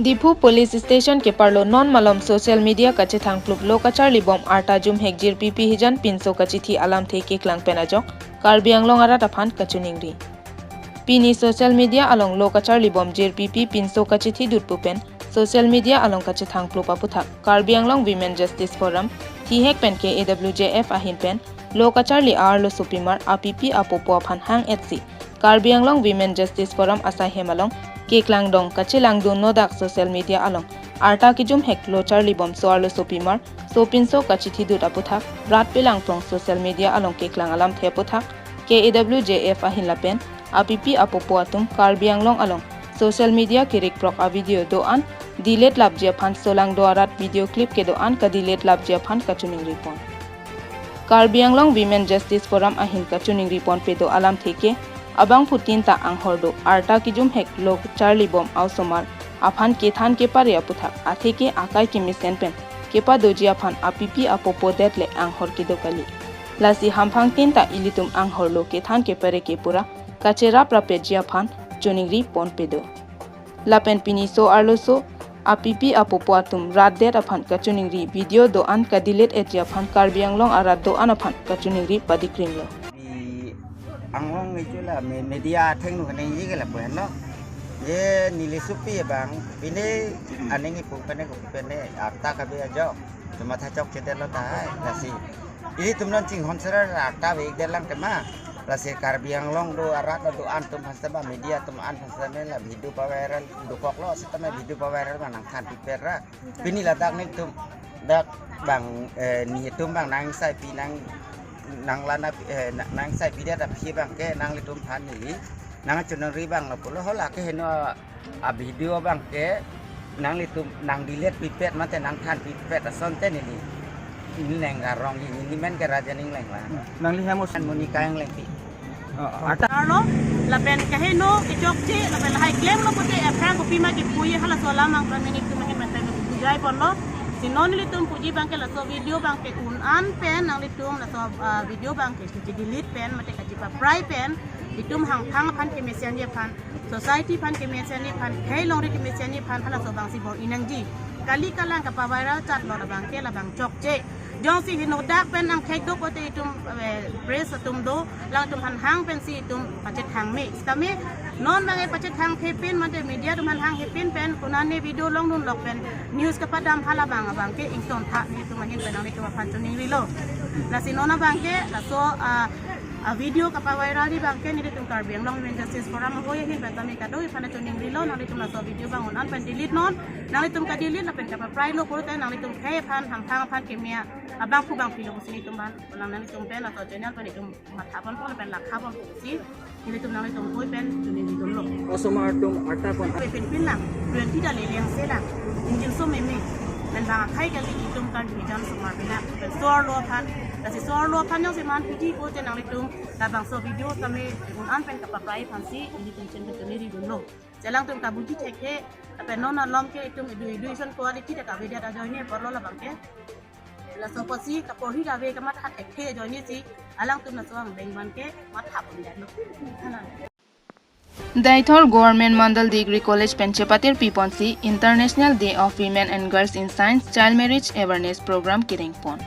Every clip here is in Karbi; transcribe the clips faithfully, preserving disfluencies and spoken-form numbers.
Diphu Police Station keparlo non malom social media kachethang plup lo kacharli bom arta jumhek jirpi pi hijan pinso kachithi alamthe keklang pen ajok Karbi Anglong arat aphan kachiningri. Pini social media along lo kacharli bom jirpi pi pinso kachithi dut pu pen social media along kachethang plup aputhak Karbi Anglong Women Justice Forum thihek pen K A W J F ahin pen lo kacharli arlo sopimar apipi apopo aphan hang etsi Karbi Anglong Women Justice Forum asai hem along keklangdong kachelangdun nodak social media along arta kijumhek lo charli bom so arlo sopimar so pinso kachithi dut aputhak rat pelangprong social media along keklang alamthe aputhak K A W J F ahin lapen apipi apopo atum Karbi Anglong along social media kerikprok a video do-an delete lapji aphan solang do arat video clip kedo-an kadelete lapji aphan kachiningri pon. Karbi Anglong Women Justice Forum ahin kachiningri pon pedo alamthe ke abangphutin ta anghor do arta kijumhek lo charli bom ausomar aphan kethan kepare aputhak atheke akai kemesen pen kepadoji aphan apipi apopo det le anghor kedo kali. Lasi hamphang tin ta ilitum anghor lo kethan kepare ke pura kacherap rapetji aphan chiningri pon pedo. Lapen pini so arlo so apipi apopo atum rat det aphan kachiningri video do-an kadelete etji aphan Karbi Anglong arat do-an aphan kachiningri padikrimlo. Di anglong itu la me-, media athengno kaningje ke lapu henlo. Ye neli supi abang pine aning ipu pene ko pene arta kabe ajok. Cuma thachok chedetlo ta hai lasi. Ilitum non chinghon sera arta be ikdet lang tema. Lasi Karbi Anglong do arat do-an atum phan seta ba media atum an phan seta me la video paviral dokoklo seta me video paviral ma nangthan pipet ra. Pini ladak netum dak bang, eh, netum bang nangsai pi nang nanglana, eh, na-, nangsai pi dia tapi bang ke nanglitum phan neli nangchiningri bang lo pulo hola ke heno a video bang ke nanglitum nangdelete pipet mate nangthan pipet asonte neli. Neli neng garong neli men ke Raja Ningleng la. Nangli hem os- Monica Englengpi. Oh, arta. Arlo, lapen kaheno kechokche lapen lahai klemlo pute ephrang kopima kipuye halaso alam angkang nelitum ahin mate bujai ponlo. Si non nelitum puji bang ke laso video bang ke un-an pen nanglitum laso, ah, video bang ke kachidelete pen mate kachipaprai pen itum hamphang aphan kemesenji aphan society aphan kemesenji aphan khei longri kemesenji aphan halaso bang si bor-i nangji. Kali kalang kapaviral chatlo labang ke labang chokche. Jongsi henodak pen angkhek do pute itum, eh, press atum do, alangtum aphan hang pensi itum pachethang me. Sitame non bang e pachethang thepin mate media atum aphan hang thepin pen konane video longdunlok pen news kapadam hala bang abang ke ingtontha nelitum ahin pen nanglitum aphan chiningrilo. Lasi non abang ke laso, ah, a video kapaviralji bang ke nelitum Karbi Anglong Women Justice Forum ahoi ahin pen tame kadokave aphan chiningrilo, nanglitum laso video bang un-an pen delete non, nanglitum kadelete lapen kapaprailo pulote nanglitum khei aphan hamphang aphan keme abangphu bangphilo pusi nelitum aphan, nanglitum pen laso channel pen itum matha ponpo pen lakha ponpo pusi nelitum nanglitum ahoi pen chiningrilo. Osomar atum arta pon. Pen pin lang, twenty ta leleng se lang. Ingjinso meme. Pen bang akhai kali itum kan hijan osomar pina. Pen so arlo aphan, lasi so arlo aphan jongsi man piji pute nanglitum labangso video tame un-an pen kapaprai aphansi nelitum chen pen chiningrilo. Si alangtum kabuji thekthe, lapen non alom ke itum edu-, education quality ta kavedet ajoine apotlo labang ke. Laso apotsi kaporhi kave kamatha thekthe ajoinesi alangtum laso angdeng abang ke matha pon detlo. Deithor Government Mandal Degree College pen chepatirpi ponsi International Day of Women and Girls in Science Child Marriage Awareness Program kedeng pon.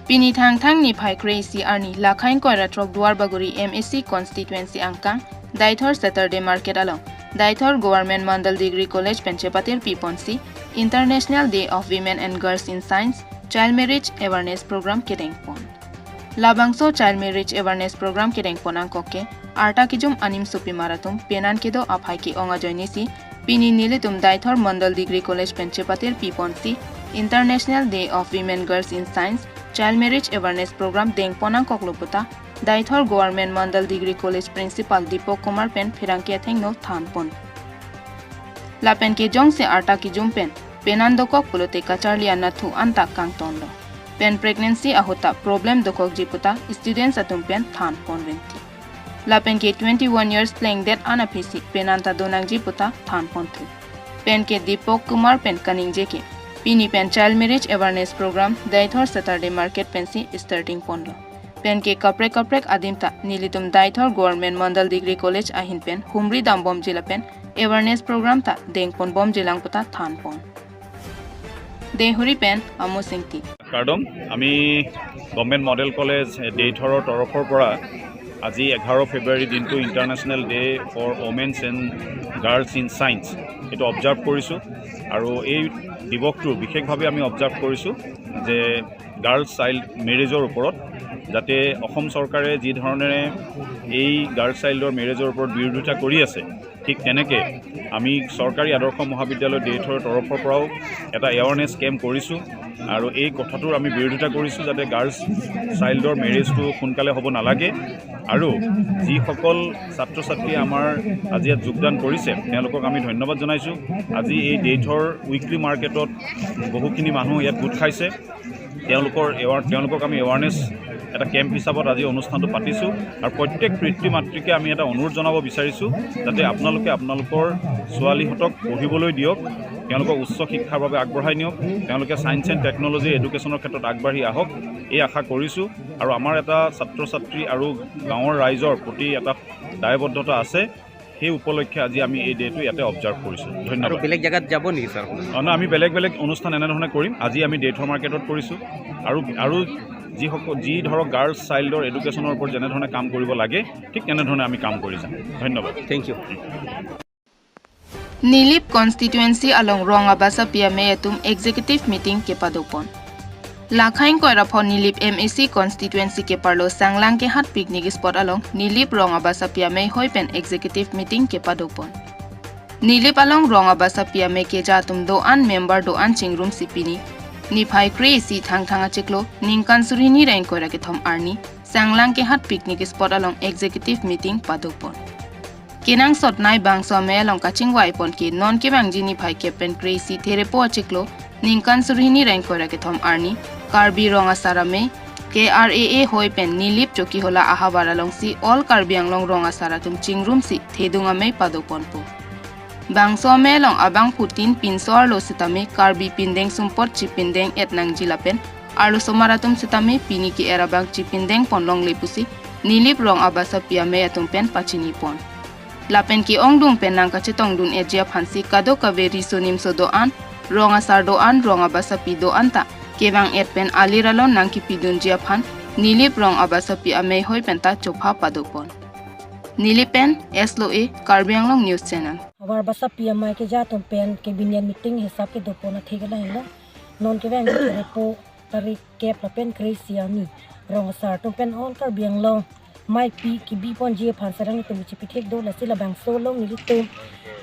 Pini Thangthang niphai kre-isi arni Lakha ingkoi ra throk Duarbagori M A C constituency angkang Deithor Saturday Market along Deithor Government Mandal Degree College pen chepatirpi ponsi International Day of Women and Girls in Science Child Marriage Awareness Program kedeng pon. Labangso Child Marriage Awareness Program kedeng pon angkok ke arta kejum animsopimar atum penan kedo aphai ke-ong ajoinesi pini nelitum Deithor Mandal Degree College pen chepatirpi ponsi International Day of Women Girls in Science Child Marriage Awareness Program deng pon angkoklo puta Deithor Government Mandal Degree College Principal Deepak Kumar pen pherangke athengno than pon. Lapen ke jongsi arta kejum pen penan dokok pulote kacharli anatthu anta kangtonlo. Pen pregnancy ahut ta problem dokokji puta students atum pen than pon rinti. Lapen ke twenty-one years plengdet an aphisi penan ta donangji puta than ponthu. Pen ke Deepak Kumar pen kaningje ke pini pen Child Marriage Awareness Program Deithor Saturday Market pensi starting ponlo. Pen ke kaprek kaprek adim ta nelitum Deithor Government Mandal Degree College ahin pen humri dambomji lapen awareness program ta dengponbomjilang puta thanpon. Deihori pen Amos Ingti. কাৰ্ডম, আমি government model college ডেইথৰৰ তৰফৰ পৰা আজি এঘাৰ ফেব্ৰুৱাৰী দিনটো International Day for Women's and Girls in Science, এইটো অবজাৰ্ভ কৰিছোঁ। আৰু এই দিৱসটো বিশেষভাৱে আমি অবজাৰ্ভ কৰিছোঁ যে গাৰ্লছ চাইল্ড মেৰেজৰ ওপৰত, যাতে অসম চৰকাৰে যি ধৰণেৰে এই গাৰ্লছ চাইল্ডৰ মেৰেজৰ ওপৰত বিৰোধিতা কৰি আছে, ঠিক তেনেকে আমি চৰকাৰী আদৰ্শ মহাবিদ্যালয় ডেইথৰ তৰফৰ পৰাও এটা এৱাৰনেছ কেম্প কৰিছোঁ। আৰু এই কথাটোৰ আমি বিৰোধিতা কৰিছোঁ যাতে গাৰ্লছ চাইল্ডৰ মেৰেজটো সোনকালে হ'ব নালাগে। আৰু যিসকল ছাত্ৰ ছাত্ৰীয়ে আমাৰ আজি ইয়াত যোগদান কৰিছে, তেওঁলোকক আমি ধন্যবাদ জনাইছোঁ। আজি এই ডেইথৰ উইকলি মাৰ্কেটত বহুখিনি মানুহ ইয়াত গোট খাইছে। তেওঁলোকৰ এৱাৰ তেওঁলোকক আমি এৱাৰনেছ এটা কেম্প হিচাপত আজি অনুষ্ঠানটো পাতিছোঁ। আৰু প্ৰত্যেক পিতৃ মাতৃকে আমি এটা অনুৰোধ জনাব বিচাৰিছোঁ, যাতে আপোনালোকে আপোনালোকৰ ছোৱালীহঁতক পঢ়িবলৈ দিয়ক, তেওঁলোকক উচ্চ শিক্ষাৰ বাবে আগবঢ়াই নিয়ক, তেওঁলোকে ছায়েন্স এণ্ড টেকন'লজি এডুকেশ্যনৰ ক্ষেত্ৰত আগবাঢ়ি আহক, এই আশা কৰিছোঁ। আৰু আমাৰ এটা ছাত্ৰ ছাত্ৰী আৰু গাঁৱৰ ৰাইজৰ প্ৰতি এটা দায়বদ্ধতা আছে। সেই উপলক্ষে আজি আমি এই ডেটো ইয়াতে অবজাৰ্ভ কৰিছোঁ। আৰু ধন্যবাদ। বেলেগ জেগাত যাব নেকি, ছাৰ? অ, নহয়, আমি বেলেগ বেলেগ অনুষ্ঠান এনেধৰণে কৰিম। আজি আমি ডেইথৰ মাৰ্কেটত কৰিছোঁ। আৰু আৰু যিসকল, যি ধৰক গাৰ্লছ চাইল্ডৰ এডুকেশ্যনৰ ওপৰত যেনেধৰণে কাম কৰিব লাগে, ঠিক তেনেধৰণে আমি কাম কৰি যাম। ধন্যবাদ। Thank you. Nilip constituency along rong abasapi amei atum executive meeting kepadopon. Lakhaing koirapho Nilip M A C constituency keparlo Sanglang Kehat picnic spot along Nilip rong abasapi amei hoi pen executive meeting kepadopon. Nilip along rong abasapi amei keja atum do-an member do-an chingrumsi pini niphai kre-isi Thangthang achiklo ningkan suri hini ra ingkoi ra kethom arni Sanglang Kehat picnic spot along executive meeting padopon. Kenangsot nei bangso amei along kachingvai pon ke non kevangji niphai kep pen kre-isi Therepo achiklo ningkan suri hini ra ingkoi ra kethom arni Karbi Rong Asar Amei K R A A hoi pen Nilip Chokihola ahavar alongsi all Karbi Anglong rong asar atum chingrumsi thedung amei padoponpo. Bangso amei along abangphutin pinso arlo sitame Karbi pindeng sumpot chipindeng et nangji lapen arlosomar atum sitame pini ke-er abang chipindeng pon longle pusi Nilip rong abasapi amei atum pen pachinipon. Lapen ke-ongdung pen nangkachetongdun etji aphansi kadokave riso nimso do-an, rong asar do-an, rong abasapi do-an ta kevang et pen alir alon nangkipidunji aphan Nilip rong abasapi amei hoi pen ta chopha padopon. Nilip pen S L O A, Karbi Anglong News Channel. Abar basapi amei keja atum pen cabinet meeting hisap kedopon atheke lahelo. Non kevang Therepo tarik kep lapen kre-isi arni rong asar atum pen all Karbi Anglong meipi kebiponji aphan sarang atum chipithek do, lasi labangso along nelitum,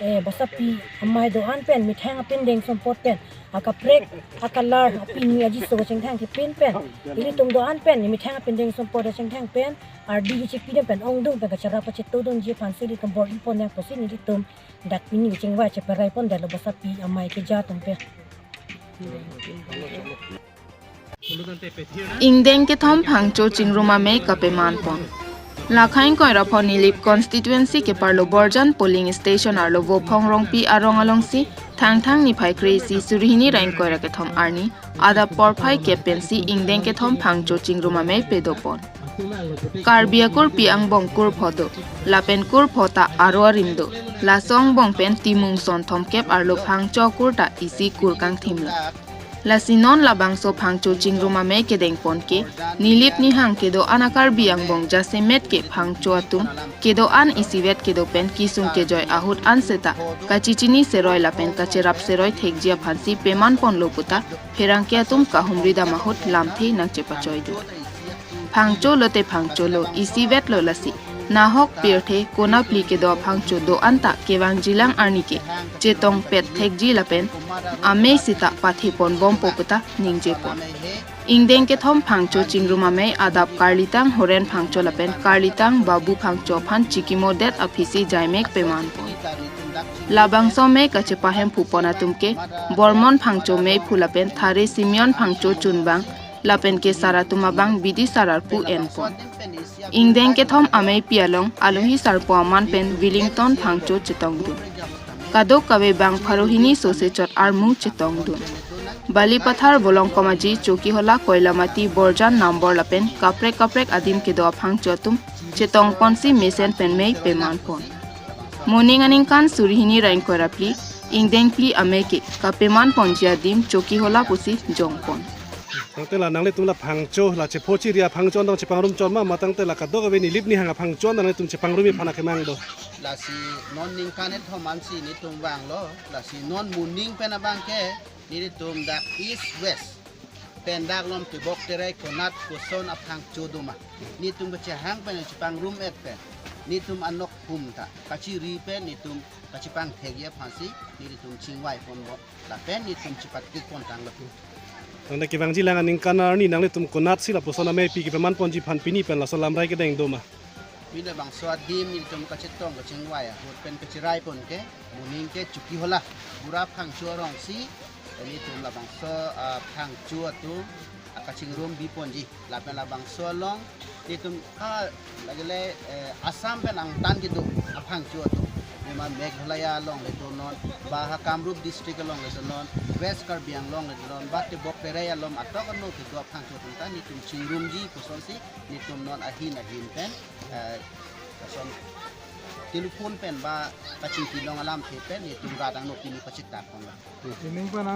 eh, basapi amei do-an pen methang apindeng sumpot pen akaprek akalar apini ajiso chingthang kepin pen ilitum do-an pen methang apindeng sumpot chingthang pen ardi chipidem pen ongdung pen kacharap pachetodunji aphansi ilitum bor-ipon nangpo pusi nelitum dak pini chingvai cheperai pondetlo basapi amei keja atum pen. Ingdeng kethom phangcho chingrum amei kapemanpon. Lakhaing koirapho Nilip constituency keparlo Borjan polling station arlo Vophong Rongpi arong alongsi Thangthang niphai kre-isi suri hini ra ingkoi ra kethom arni adap porphai kep pensi ingdeng kethom phangcho chingrum amei pedopon. Karbi akurpi angbong kur pho do, lapen kur pho ta aro arim do. Laso angbong pen timung son thomkep arlo phangcho kur ta isi kur kangthimlo. Lasi non labangso phangcho chingrum amei kedengpon ke Nilip nihang kedo-an a-Karbi angbong jasemet ke phangcho atum kedo-an isivet kedo pen kesung kejoi ahut an seta kachechini seroi lapen kacherap seroi thekji aphansi pemanponlo puta pherangke atum kahumri dam ahut lamthe nangchepachoidun. Phangcho lote phangcho lo, isivetlo lasi nahok pirthe konapli kedo phangcho do-an ta kevangjilang arni ke chetongpet thekji lapen amei seta patheponbompo puta ningjepon. Ingdeng kethom phangcho chingrum amei adap karlitang Horen Phangcho lapen karlitang Babu Phangcho aphan chikimodet aphisi jaimek pemanpon. Labangso amei kachepahemphupon atum ke Bormon Phangcho meiphu lapen Thare Simeon Phangcho chunbang lapen ke sar atum abang bidi sar arpu enpon. Ingdeng kethom ameipi along alohi sarpo aman pen Willington Phangcho chetongdun. Kadokave bang pharo hini sose chot armu chetongdun. Balipathar, Bolongkomaji, Chokihola, Koilamati, Borjan, Nambor lapen kaprek kaprek adim kedo aphangcho atum chetongponsi mesen pen mei pemanpon. Moning aningkan suri hini ra ingkoi ra phli, ingdeng phli amei ke kapeman ponji adim Chokihola pusi jongpon. Tangte la nanglitum la Phangcho, la chephochiri aphangcho an tong chepangrum chot ma, ma tangte la kadokave Nilip Nihang aphangcho an tong nanglitum chepangrumji aphan akemang do? Lasi non ningkan kethom ansi netum vanglo, lasi non moning pen abang ke netum dak East West pen dak lom tebok terai konat koson aphangcho do ma, netum kachehang pen chepangrum-et pen, netum anok hum ta kachiri pen netum kachepangthekji aphansi netum chingvai ponbom, lapen netum chepatke pon tanglo. Tangte kevangji lang aningkan arni nanglitum konatsi lapuson ameipi kepeman ponji aphan pini pen laso lamrai kedeng do ma? Pini labangso adim netum kachetong kachingvai ahut pen kachirai pon ke, moning ke Chokihola bura aphangcho arongsi netum labangso, ah, phangcho atum, ah, kachingrum bi ponji. Lapen labangso along netum, ah, lagile, eh, Assam pen angtan kedo aphangcho atum, bima Meghalaya along le donon, ba ha Kamrup district along le donon, West Karbi Anglong le donon, ba tebok terai alom atok ano kedo aphangcho atum ta netum chingrumji pusonsi netum non ahin ahin pen, eh, lason telephone pen ba kachingki long alamthe pen netum rat angno pini pachektar ponlo. Ining pen